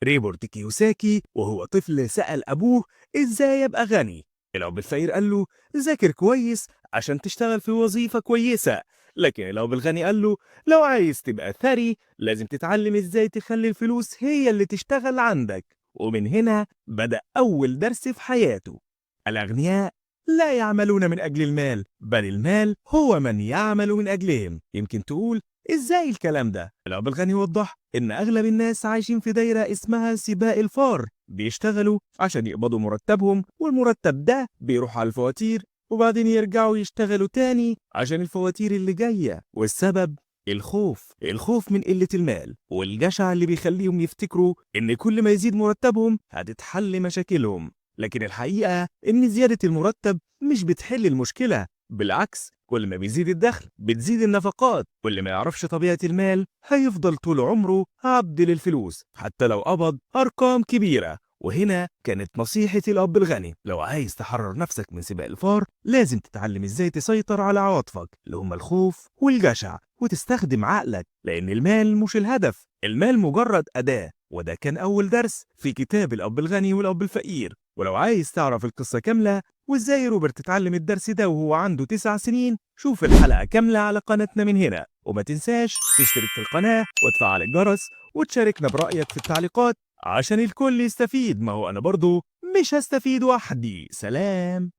ريبورت كيوساكي وهو طفل سأل أبوه إزاي أبقى غني. الأب الفقير قال له ذاكر كويس عشان تشتغل في وظيفة كويسة. لكن الأب الغني قال له لو عايز تبقى ثري لازم تتعلم إزاي تخلي الفلوس هي اللي تشتغل عندك. ومن هنا بدأ أول درس في حياته: الأغنياء لا يعملون من أجل المال، بل المال هو من يعمل من أجلهم. يمكن تقول إزاي الكلام ده؟ الأب الغني وضح إن أغلب الناس عايشين في دايرة اسمها سباق الفار، بيشتغلوا عشان يقبضوا مرتبهم، والمرتب ده بيروح على الفواتير، وبعدين يرجعوا يشتغلوا تاني عشان الفواتير اللي جاية. والسبب الخوف، الخوف من قلة المال والجشع اللي بيخليهم يفتكروا إن كل ما يزيد مرتبهم هتتحل مشاكلهم. لكن الحقيقة إن زيادة المرتب مش بتحل المشكلة، بالعكس كل ما بيزيد الدخل بتزيد النفقات، واللي ما يعرفش طبيعة المال هيفضل طول عمره عبد للفلوس حتى لو قبض أرقام كبيرة. وهنا كانت نصيحة الأب الغني: لو عايز تحرر نفسك من سباق الفار لازم تتعلم إزاي تسيطر على عواطفك اللي هم الخوف والجشع، وتستخدم عقلك، لأن المال مش الهدف، المال مجرد أداة. وده كان أول درس في كتاب الأب الغني والأب الفقير. ولو عايز تعرف القصة كاملة وإزاي روبرت اتعلم الدرس ده وهو عنده 9 سنين، شوف الحلقة كاملة على قناتنا من هنا. وما تنساش تشترك في القناة وتفعل الجرس وتشاركنا برأيك في التعليقات عشان الكل يستفيد، ما هو أنا برضو مش هستفيد وحدي. سلام.